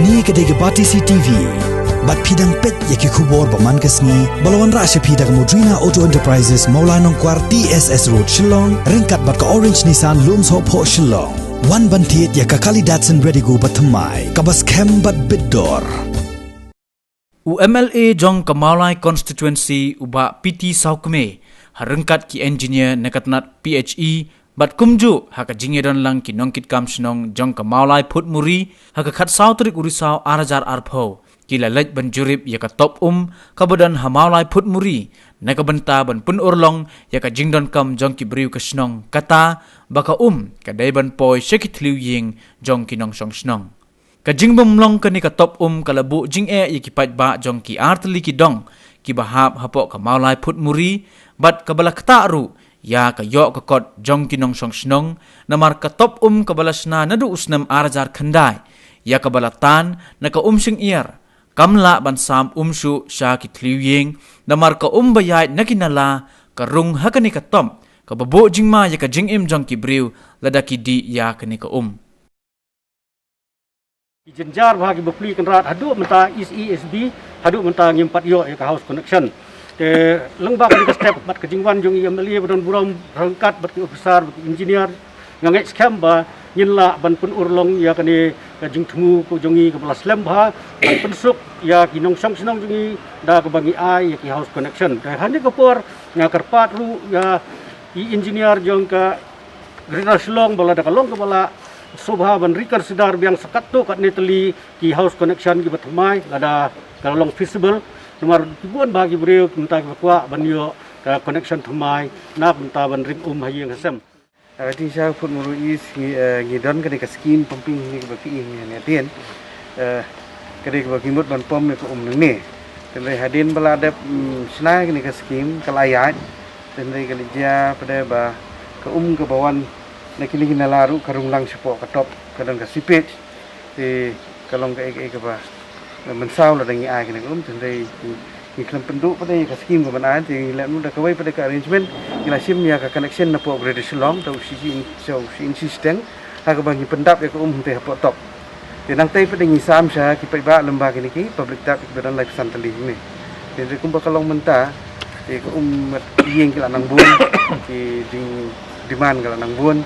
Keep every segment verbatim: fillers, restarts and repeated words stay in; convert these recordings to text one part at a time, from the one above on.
Kane ka dei ka Batesi TV. Bad phi dang peit ïa ki khubor ba man ka sngi ba la wanrah sha phi da ka Mudrina Auto Enterprises, Mawlai Nongkwar, T S S Road, Shillong, ryngkat bad ka Orange Nissan, Lumsohphoh, Shillong. Wan ban thied ïa ka kali Datsun Redigo ba thymmai, kaba skhem bad bit dor. U M L A jong ka Mawlai Constituency, u Bah P T Sawkmie, ha ryngkat ki engineer na ka tnat P H E, bad kumjuh ha ka jingïadon lang ki nongkitkam shnong jong ka Mawlai Phutmuri, ha ka khatsaw tarik u Risaw ar hajar arphew, ki la leit ban jurip ïa ka top um kaba don ha Mawlai Phutmuri, na ka bynta ban pynurlong ïa ka jingdonkam jong ki briew ka shnong, kata ba ka um ka dei ban poi sha ki thliew ïing jong ki nongshong shnong. Ka jingbymlong kane ka top um ka la buh jingeh ïa ki paidbah jong ki artylli ki dong kiba hap hapoh ka Mawlai Phutmuri, bad kaba la ktah ruh ïa ka ïoh ka kot jong ki nongshong shnong, namar ka top um kaba la shna naduh u snem ar hajar khyndai, ïa kaba la tan na ka um shyngiar, kam lah ban sam um shuh sha ki thliew ïing, namar ka um ba ïaid na ki nala ka rung ha kane ka top, kaba buh jingma ïa ka jingim jong ki briew lada ki dih ïa kane ka um. Ki jynjar bha ki bapli kynrad haduh mynta East A, East B, haduh mynta ngim pat ïoh ïa ka house connection. Te lyngba kane ka step bad ka jingwan jong i M L A ba don burom ryngkat bad ki officer bad ki engineer, nga ngeit skhem ba ngin lah ban pynurlong ïa kane ka jingthmu ka jong i kaba la slem bha, ban pynsuk ïa ki nongshong shnong jong i da kaba ngi ai ïa ki house connection. Te ha kane ka por nga kyrpad ruh ïa i engineer jong ka Greater Shillong ba lada ka long kaba lah, sngewbha ban reconsider biang sa katto katne tylli ki house connection kiba thymmai, lada ka long feasible. Namar ki bun bha ki briew mynta kiba kwah ban ïoh ka connection thymmai na ka bynta ban ring um ha ïing ha sem. Ah, jingshisha Phutmuri East ngi, eh, ngi don kane ka scheme pumping ngi ba phi ïa ngi ïa tien. Eh, ka dei kaba ngi mut ban pom ïa ka um nangne. Te hynrei hadien ba la dep, mm, shna kane ka scheme ka la ïaid. Te hynrei ka la jia pat de ba ka um kaba wan na kine ki nala ruh ka rung lang shapoh ka top, ka don ka seepage. Te ka long kaei kaei kaba mynsaw lada ngi ai kane ka um. Te hynrei ngi, ngi khlem pynduh pat de ïa ka scheme kaba ngi ai, te ngi leh nud da kawei pat de ka arrangement, ngi la shim ïa ka connection napoh Greater Shillong, da u C C in, sa u C C in Shiteng, ha kaba ngi pyndap ïa ka um hangtei hapoh top. Te nangtei pat de ngi sam sha ki paidbah lyngba kine ki public tap kiba don laiphew san tylli ne. Te hynrei kumba ka long mynta, te ka um mat ïing ki la nang bun, ki jingdemand ka la nang bun,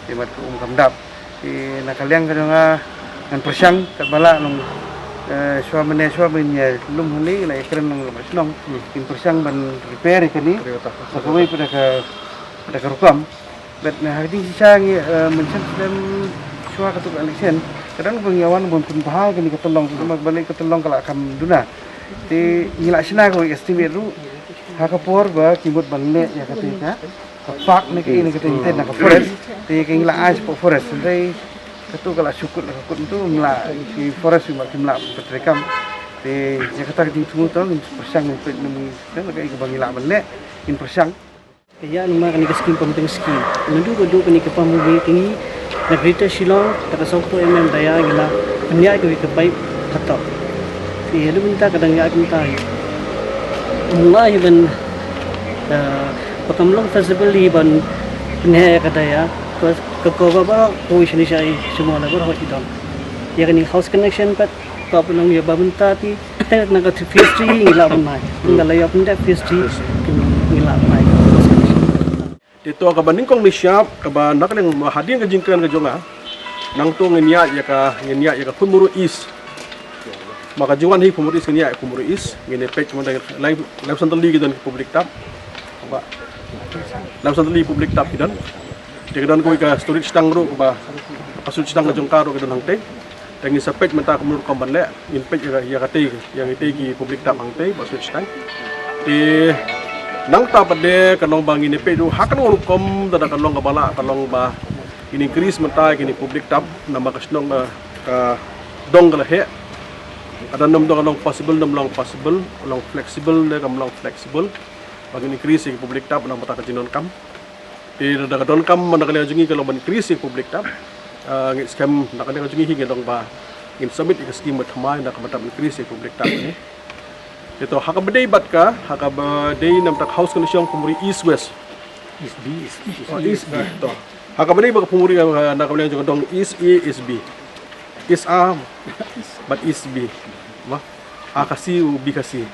te mat ka um kam dap. Te na ka liang ka jong nga ngan pyrshang katba lah long, eh, shuwa mynne shuwa ban ïalum hangne, la ïakren lang bad shnong. Hmm. Kin pyrshang ban repair ïa kane. Repair ta. Sa kawei pat de ka, pat de ka rukom. Bad na ha ka jingshisha ngi, eh, mynshem snem shuwa katto ka election, ka don ba ngi wan ban pynbha kane ka tyllong, ka ma ba leh ka tyllong ka la kham duna. Te ngi la shna kawei estimate ruh ha ka por ba ki mut ban leh ïa kata ka, ka park ne kaei ne kata, ïa kata na ka forest. Te ka ngi la ai shapoh forest. Hynrei kato ka la shu kut la ka kut, mynta ngi la, ki forest ngi ba kim lah ban treikam. Te ïa kata ka jingthmu to ngin pyrshang ngin peit ne ngi, ne kaei kaba ngi lah ban leh ngin pyrshang. Ka ïa namar kane ka scheme pumping scheme. Naduh ba duh kane ka pump u wei ka ngi na Greater Shillong, da ka sawphew mm daya ngi la pynïaid kawei ka pipe ha top. Te haduh mynta ka dang ïaid kumta hi. Mynta hi ban, eh, ba kam long feasible hi ban pynheh ka daya. Ka, ka, ka, ka baroh kawei shane shane shuwa la baroh ki don. Ïa kane house connection pat ka pynlong ïa ba mynta te Te na ka phase three ngi lah ban ai. Hmm. Ngi la ïoh pyndep phase three, ngi lah ban ai. Te to kaba nyngkong nyngshap kaba na ka liang hadien ka jingkren ka jong nga. Nangta ngin ïaid ïa ka, ngin ïaid ïa ka Phunmuru East. Ma ka jingwan hi Phunmuru East, ngin ïaid Phunmuru East, ngin ïa peit kumta lai, lai san tylli ki don ki public tap. Ba lai san tylli public tap ki don. Te ka don kawei ka storage tank ruh kaba, ka storage tank ka jong ka ruh ka don hangtei. Te ngin sa peit mynta kumno rukom ban leh, ngin peit ïa, ïa katei, ïa katei ki public tap hangtei, ba shu stang. Te nangta pat de ka long ba ngin peit ruh ha kano rukom, lada ka long kaba lah, ka long ba ngin increase mynta kine public tap, namar ka shnong ka, ka dong ka la heh. Ka don, ym don, ka long possible, ym long possible, ka long flexible ne kam long flexible. Ba ngin increase ïa ki public tap namar ka jingdonkam. Te da ka donkam na ka liang jong ngi ka long ban increase ïa public tap. Ah, ngi skhem na ka liang jong ngi hi ngi long ba ngin submit ïa ka scheme ba thymmai na ka bynta ban increase ïa public tap ne. Te to ha kaba dei bad ka, ha kaba dei namar ka house connection Phunmuri East West. East B, East B. Oh, East B. To. Ha kaba dei bad ka Phunmuri, ah, na ka liang jong ka dong East A, East B. East A bad East B. Mo? A Khasi u B Khasi.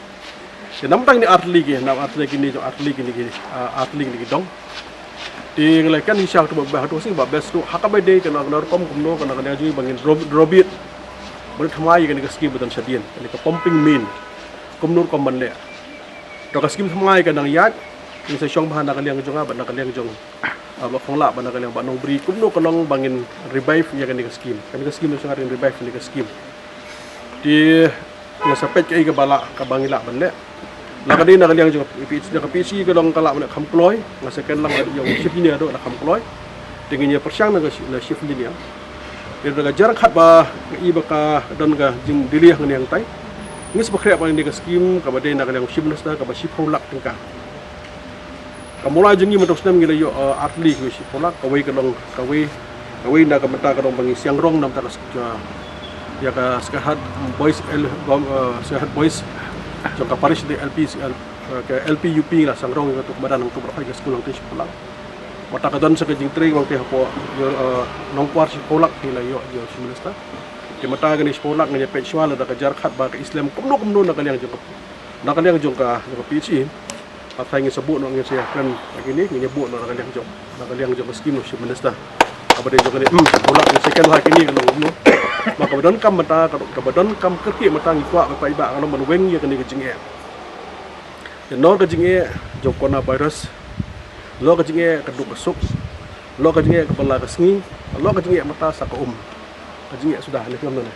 Te namar kine artylli ki, namar artylli kine jong artylli kine ki, ah, artylli kine ki dong. Te ngi la kren hi sha katu ba, ba katu shisha ba best tu ha kaba dei kane, kane rukom kumno kane ka liang jong ngi ba ngin drop, drop it. Ban thymmai ïa kane ka skim ba don shadien, kane ka pumping main. Kumno rukom ban leh. To ka skim thymmai ka nang ïaid, ngin sa shong bha na ka liang jong nga bad na ka liang jong, ah, Bah Konglah bad na ka liang Bah Nongbri, kumno ka long ba ngin revive ïa kane ka skim. Kane ka skim ngin sa revive kane ka skim. Te ngin sa peit kaei kaba lah, kaba ngi lah ban leh. La ka dei na ka liang jong ka PHE, na ka PHE ka long ka lah ban leh kham kloi, nga sa kren lang ïa u chief engineer ruh la kham kloi. Te ngin ïa pyrshang na ka shi-, na chief engineer. Te da ka jar khat ba ngi i ba ka don ka jingdelay hangne hangtai, ngi sa pynkhreh pat ïa kane ka skim kaba dei na ka liang u chief minister kaba shiphew lak tyngka. Ka mula jong ngi mynta u snem ngi la ïoh, eh, artylli ki shiphew lak, kawei ka long, kawei, kawei na ka bynta ka long ba ngi siang rong na ka bynta ka sk-, ïa ka Skyhawk Boys L, eh, Skyhawk Boys jong ka parish de LP, eh, ka LP UP ngi la siang rong ïa katu ka madan hangtu ba hoi ka skul hangtu shiphew lak. Mynta ka don sa ka jingtrei ba ngi peit hapoh, ïa, eh, Nongkwar shiphew lak ngi la ïoh, ïa u chief minister. Te mynta kane shiphew lak ngi ïa peit shuwa lada ka jar khat ba ka i slem kumno kumno na ka liang jong ka, na ka liang jong ka, jong ka PHE. Hynrei ngin sa buh noh, ngin sa ïa kren ha kine, ngin ïa buh noh na ka liang jong, na ka liang jong ka skim u chief minister. Kaba dei jong kane, hmm, shiphew lak ngin sa kren ha kine ka long kumno. Ba kaba donkam mynta, ka, kaba donkam kyrkieh mynta ngi kwah ba paidbah ka long ban weng ïa kane ka jingeh. Ïa, noh ka jingeh jong coronavirus, noh ka jingeh ka duk ka suk, noh ka jingeh kaba la ka sngi, noh ka jingeh mynta sa ka um. Ka jingeh suda ne, phi ong ne.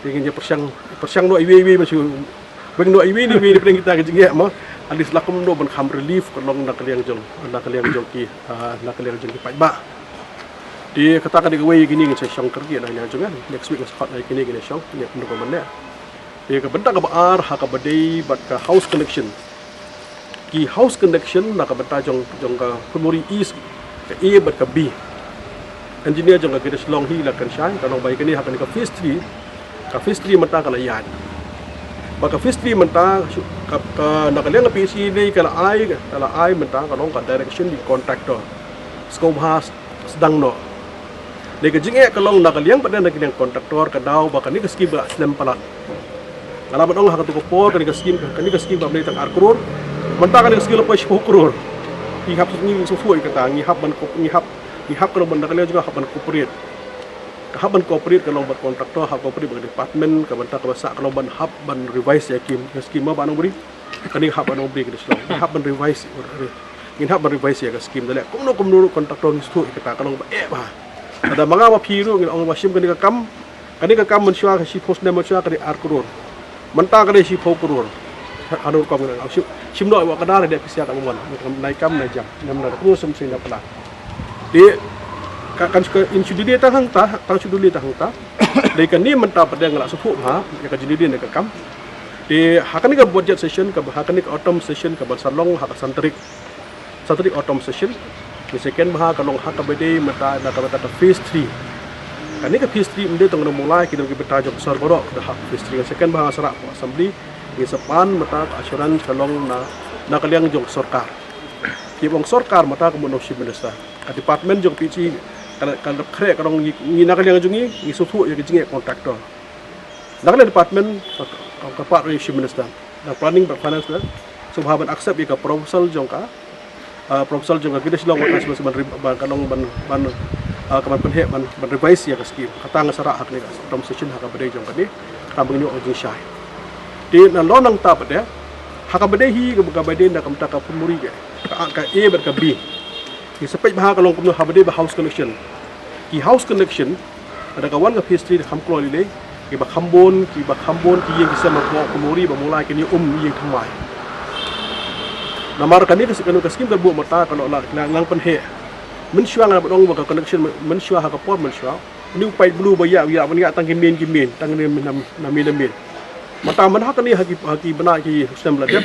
Te ngin ïa pyrshang, pyrshang noh iwei iwei ba shu weng noh iwei ne iwei ne pyrshang kita ka jingeh mo. At least la kumno ban kham relief ka long na ka liang jong, na ka liang jong ki, ah, na ka liang jong ki paidbah. Te kata ka dei kawei kine ngin sa shong kyrkieh na ka liang jong, eh. Next week ngin sa khot na kine kine shong, ne kumno ka ban leh. Te ka bynta kaba ar ha kaba dei bad ka house connection. Ki house connection na ka bynta jong, jong ka Phunmori East, ka A bad ka B. Engineer jong ka Greater Shillong hi la kren shai, ka long ba ïa kane ha kane ka phase three, ka phase three mynta ka la ïaid. Ba ka phase three mynta, shu-, ka, ka, na ka liang ka PHE ne ka la ai, ka la ai mynta ka long ka direction ïa ki contractor. Sngewbha sdang noh. Dei ka jingeh ka long na ka liang pat de na ka liang contractor ka daw ba kane ka skim ka la slem palat. Nga la ban ong ha katu ka por kane ka skim, kane ka skim ka bynta tang ar klur. Mynta kane ka skim la poi shiphew klur. Ngi hap, ngi sngewthuh ïa kata, ngi hap ban ko-, ngi hap, ngi hap ka long ban na ka liang jong nga hap ban cooperate. Ka hap ban cooperate ka long bad contractor, hap cooperate bad ka department, ka bynta kaba sah ka long ban hap ban revise ïa ka skim, ka skim mo Bah Nongbri. Kane hap ban ong bri ka dei shlong. Hap ban revise. Ngin hap ban revise ïa ka skim da leh. Kumno kumno ruh contractor ngi sngewthuh ïa kata ka long ba eh bha. Lada ma nga ma phi ruh ngin ong ba shim kane ka kam. Kane ka kam mynshuwa ka shiphew snem mynshuwa ka dei ar klur. Mynta ka dei shiphew klur. Hanu rukom ngin ong shim, shim noh ïa ka dei pisa ka mon. Nai kam nai jam. Nam na kumno sum sum na pla. Te ka kan ka in shu dei tang hangta, tang shu dei tang hangta. Dei kane mynta pat de nga la sngewthuh bha ïa ka jingdei ne ka kam. Te ha kane ka budget session kaba, ha kane ka autumn session kaba sa long ha ka san tarik. San tarik autumn session. Ngi second bha ka long ha kaba dei mynta na ka, na ka phase three. Kane ka phase three ym dei tang na Mawlai, ki don ki bynta jong ka sor baroh da ha phase three. Ngi second bha nga sa rah assembly. Ngi sa pan mynta ka assurance ka long na, na ka liang jong ka sorkar. Ki ong sorkar mynta ka mut na u chief minister. Ka department jong ka PHE ka, ka, ka khreh ka long ngi, ngi na ka liang jong ngi, ngi sngewthuh ïa ka jingeh contractor. Na ka liang department ka, ka, ka part u chief minister. Na planning bad finance na sngewbha ban accept ïa ka proposal jong ka, ah, proposal jong ka Greater Shillong Water Resources ban re-, ban ka long ban, ban, ah, ka ban pynheh ban, ban revise ïa ka scheme. Kata nga sa rah ha kane ka autumn session ha kaba dei jong kane. Kata ba ngin ïoh ka jingshai. Te na long nangta pat de ha kaba dei hi kaba, kaba dei na ka bynta ka Phunmori ka, ka, ka A bad ka B. Ngi sa peit bha ka long kumno ha ba dei ba house connection. Ki house connection, lada ka wan ka phase three da kham kloi lei lei, kiba kham bun, kiba kham bun ki ïing ki sem hapoh Phunmori ba Mawlai kin ïa um ïing thymmai. Namar kane ka, kane ka scheme ka buh mynta ka la, la, la nang pynheh. Mynshuwa nga ba ong ba ka connection myn-, mynshuwa ha ka por mynshuwa. Une u paip blue ba ïa, ïa ban ïa tang ki main, ki main, tang ki main na, na main, na main. Mynta mynta ha kane ha ki, ha ki bnai ki snem la dep.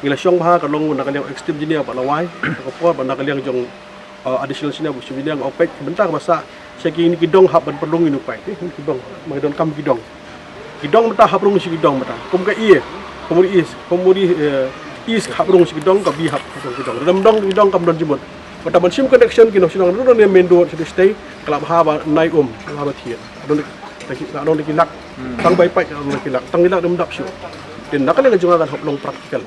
Ngi la shong bha ka long na ka liang executive engineer ba la wai, ka por ba na ka liang jong, uh, additional engineer, executive engineer nga ong peit mynta ka ba sah sha kine ki dong hap ban pynrung ïa une u paip, eh, ki dong, ma ki donkam ki dong. Ki dong mynta hap rung sha ki dong mynta. Kum ka ïa, Phunmori East, Phunmori, eh, East hap rung sha ki dong, ka B hap, hap rung ki dong. Dang dong ki dong kam don jingmut. Mynta ban shim connection ki nong shnong ruh ne main road sha stei, ka la bha ba nai um, ka la bha ba thied. Don Ki la don ki lak. Tang bai pait la don ki lak. Tang ki lak dum dap shu. Te na ka liang ka jong nga kan hap long practical.